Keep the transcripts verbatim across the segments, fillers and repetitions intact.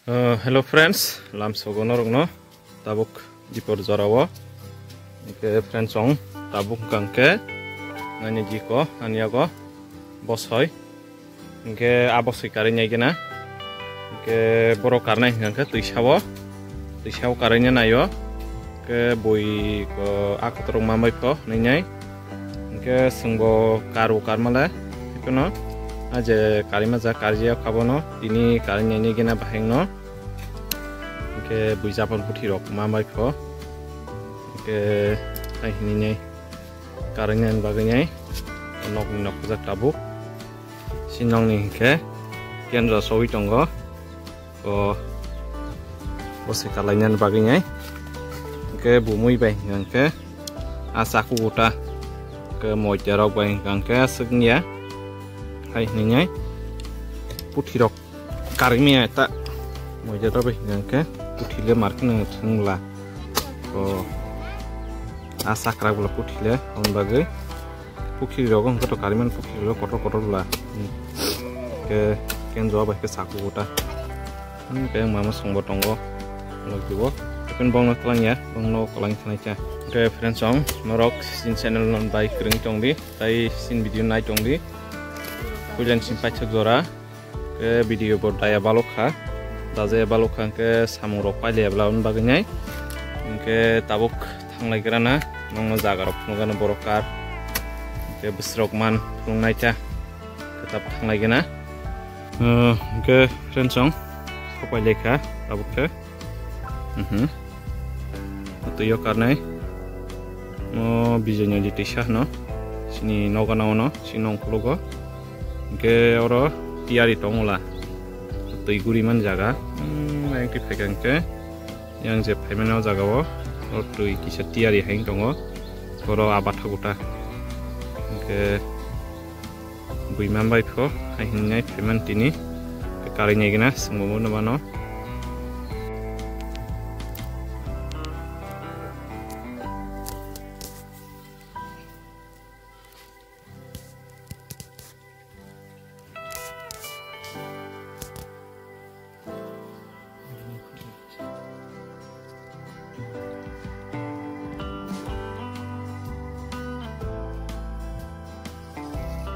Uh, hello friends, lamsogo norokno tabuk dipor jorao. Hwnkhe friends, chwng tabuk hwnkha hwnkhe nini jiko ani yago bosoi. Hwnkhe a bosoi karwi nai gena. Hwnkhe borok karnai hwnkha hwnkhe twisao, twisao karwi naio. Hwnkhe bui ko a kotorok ma bai pho nai nai. Hwnkhe chwngbo karbo karmale, hwnkhe no a je karima ja karjak abono tini karwi nai nai gena bahai no. Hwnkhe bui japon puthi rok ma bai pho. Hwnkhe tai hinwi nai karwi nai bagwi nai nokni nok jak tabuk. Sinongni hwnkhe kendra sogwi tongo. O, o se kalainani bagwi nai. Hwnkhe bumui bai hwnkhe a chaku guta. Hwnkhe moitarok bai hwnkhe aswk wngya. Hai hwnwi nai puthirok karwi maya ta. Moitarok bai hwnkhe puthile markheno thwngla. O, a sakrak bwla puthile hwn bagwi. Pukhiri rogo hwnkhe to kariman pukhiri rogo kotor kotor bwla. Hmm. Ke, kenjo bai khe saku guta. Hmm, ke mama songbo tongo. Lok dibo. Ekon bongno kwlangya, bongno kwlang khanai cha. Ke friends song, norok sin channel non bai kwrwng tongdi, tai sin video nai tongdi. Puilan sin paithak jora. Ke video bo daya balok kha, dajaya balok kha, hwnkhe samung rok pailaya bwla aboni bagwi nai. Hwnkhe tabuk thanglai gra na, nokno jaga rok phunukgano borok kar. Hwnkhe bwswrok man phunuknai cha, khe tabuk thanglai gana. Hwnkhe friends song, sopai lai kha tabuk khe. Mhm. Twi o karnai. O Bijoy Nodi twisa hwno. Sini nogo na ono, sini nongkhologo. Hwnkhe oro tiyari tongmula. Twi guriman jaga. Hmm, ayang twi phaikha hwnkhe. Yang je phaimani o jaga o. Oro twi kisa tiyari hai tongo. Oro a batha guta. Hwnkhe Bui man bai pho, hai hwnwi nai phaiman tini. Karwi nai gana, swngbo bono mano.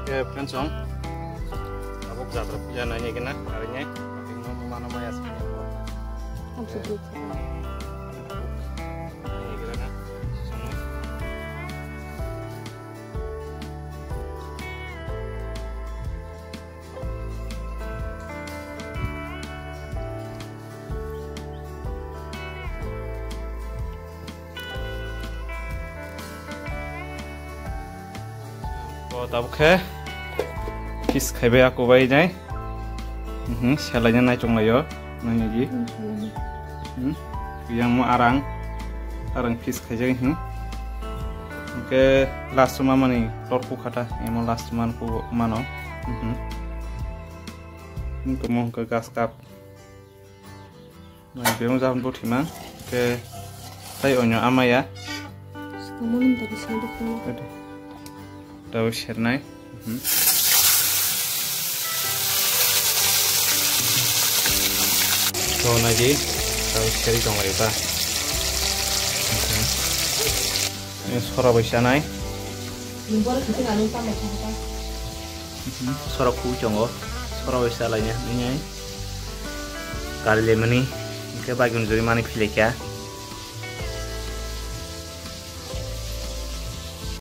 Oke, friends, song. Tabuk jatra puja nai nai kena, hari ini. Tapi mau mana maya sih. Langsung dulu. Ini kira na. Sama. O tabuk khe feast khaibai ako bai nai. Mhm, selaina nai chonglaio. Nangni di. Hmm? Yang mo arang. Arang feast khaijak hin. Hwnkhe last ma mani torku khata. Emo last man ku mano. Mhm. Hwnkhe mo hwnkhe gas cup. Nai bemo jahon bo thima. Hwnkhe tai onyo amaya. Kamu nung tadi sini dokter. Tadi. Tau sernai. Mhm. To naidi, tau seri tong lai ba. Mhm. Ini sora bai sanai. Nung baru kita ngalung tamai kita. Mhm. Sora kui tongo. Sora bai salai ya, ini ai. Kari lemani, hwnkhe bai gun juri mani philai kha.